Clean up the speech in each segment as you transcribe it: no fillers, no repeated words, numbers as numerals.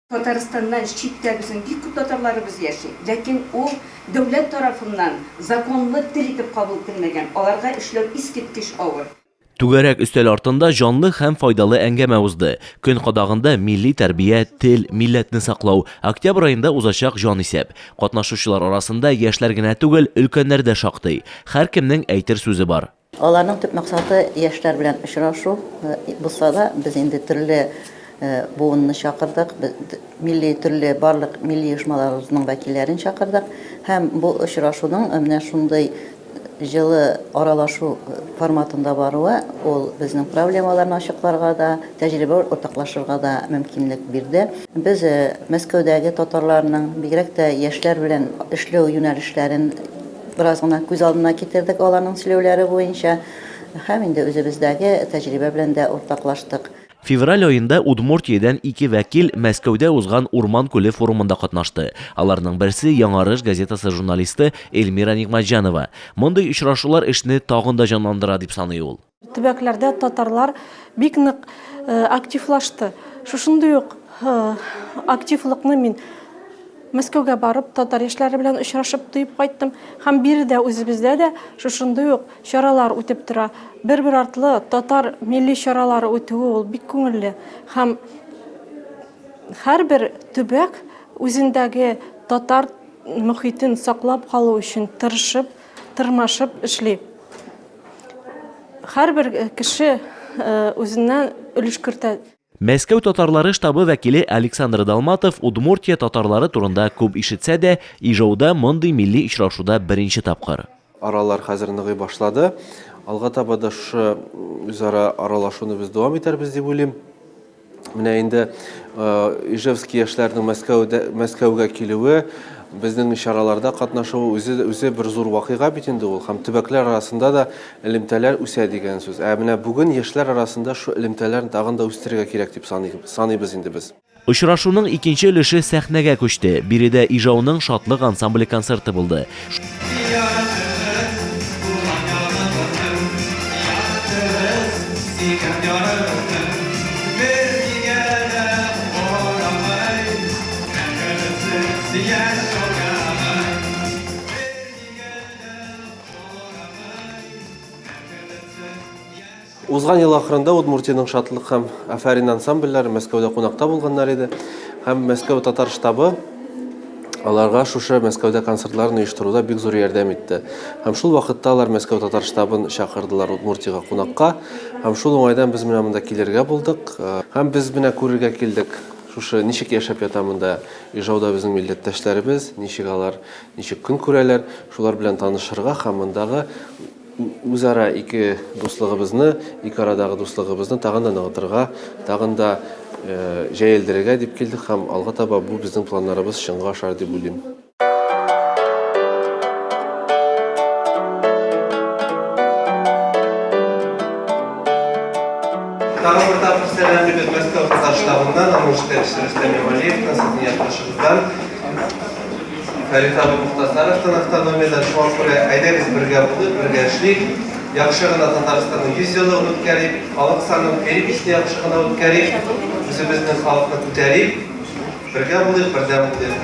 Татарстаннан читтә безнең бик күп татарларыбыз яши. Ләкин ул дәүләт тарафыннан законлы тел итеп кабул ителмәгән. Аларга эшләү искиткеч авыр. Түгәрәк өстәл артында җанлы һәм файдалы әңгәмә узды. Көн кадагында милли тәрбия, тел, милләтне саклау, октябрь аенда узачак җанисәп. Катнашучылар арасында яшьләр генә түгел, өлкәннәр дә шактый. Һәркемнең әйтер сүзе бар. Аларның төп максаты яшьләр белән очрашу булса да, без инде төрле буынны чакырдык, милли төрле барлык милли оешмаларыбызның вәкилләрен чакырдык һәм бу очрашуның менә шундый җылы аралашу форматында баруы ул безнең проблемаларны ачыкларга да, тәҗрибә уртаклашырга да мөмкинлек бирде. Без Мәскәүдәге татарларның, бигрәк тә яшьләр белән эшләү юнәлешләрен Бераз гына күз алдына китердек аларның сөйләүләре буенча һәм инде үзебездәге тәҗрибә белән дә уртаклаштык. Февраль аенда Удмуртиядән ике вәкил Мәскәүдә узган Урман күле форумында катнашты. Аларның берсе, Яңарыш газетасы журналисты Эльмира Нигъмәтҗанова. Мондый очрашулар эшне тагын да җанландыра, дип саный ул. Төбәкләрдә татарлар бик нык активлашты. Шушындый ук активлыкны мин Мәскәүгә барып, татар яшьләре белән очрашып тоеп кайттым. Һәм биредә үзебездә дә шушындый ук чаралар үтеп тора. Бер-бер артлы татар милли чаралары үтүе ул бик күңелле. Һәм һәрбер төбәк үзендәге татар мохитен саклап калу өчен тырышып, тырмашып эшли. Һәрбер кеше үзеннән өлеш кертә. Мәскәү татарлары штабы вәкиле Александр Далматов Удмуртия татарлары турында күп ишетсә дә, Ижауда мондый милли очрашуда беренче тапкыр. Аралар хәзер ныгый башлады. Алга таба да шушы үзара аралашуны без дәвам итәрбез дип уйлыйм. Менә инде Ижевский яшьләренең Мәскәүдә Мәскәүгә килүе, безнең чараларда катнашуы үзе үзе бер зур вакыйга бит инде ул һәм төбәкләр арасында да элемтәләр үсә дигән сүз. Ә менә бүген яшьләр арасында шу элемтәләрне тагын да үстерергә кирәк дип саныйбыз инде без. Очрашуның икенче өлеше сәхнәгә күчте. Биредә Ижауның Шатлык ансамбле концерты булды. Узган ел ахырында Удмуртиянең Шатлык һәм Афәрин ансамбльләре Мәскәүдә кунакта булганнар иде. Һәм Мәскәү татар штабы аларга шушы Мәскәүдә концертларын оештыруда бик зур ярдәм итте. Һәм шул вакытта алар Мәскәү татар штабын чакырдылар Удмуртиягә кунакка. Һәм шул уңайдан без менә монда килергә булдык. Һәм без менә күрергә килдек, шушы ничек яшәп ята монда Ижауда безнең милләттәшләребез, ничек алар, ничек көн күрәләр, шулар белән танышырга һәм мондагы Үзара ике дуслыгыбызны, ике арадагы дуслыгыбызны тагын да ныгытырга, тагын да җәелдерергә дип килдек һәм алга таба бу безнең планнарыбыз чынга ашар дип уйлыйм. Тагын бер тапкыр сәламлибез Мәскәү татар штабыннан, аның җитәкчесе Рөстәм Ямалиевтан, сезнең якташыгыздан. Фәрит абый Мохтасаровтан автономиядән, шуңа күрә әйдәгез бергә булыйк, бергә эшлик, яхшы гына Татарстанның 100 еллыгын үткәрик, халык санын, переписьне яхшы гына үткәрик, үзебезнең халыкны күтәрик, бергә булыйк, бердәм булыйк.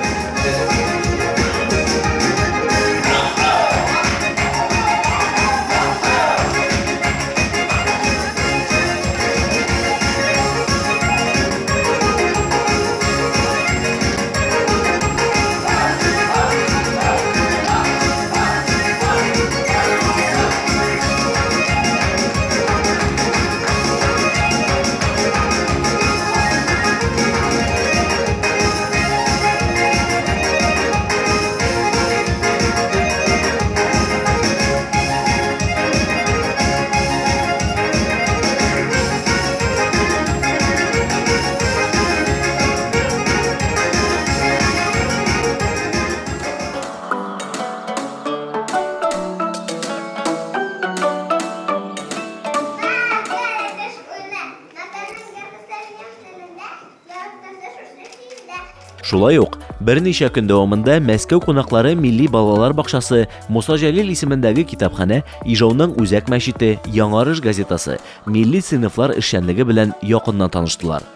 Шулай ук, берничә көн дәвамында Мәскәү кунаклары Милли балалар бакчасы, Муса Җәлил исемендәге китапханә, Ижауның үзәк мәчете, Яңарыш газетасы, милли сыйныфлар эшчәнлеге белән якыннан таныштылар.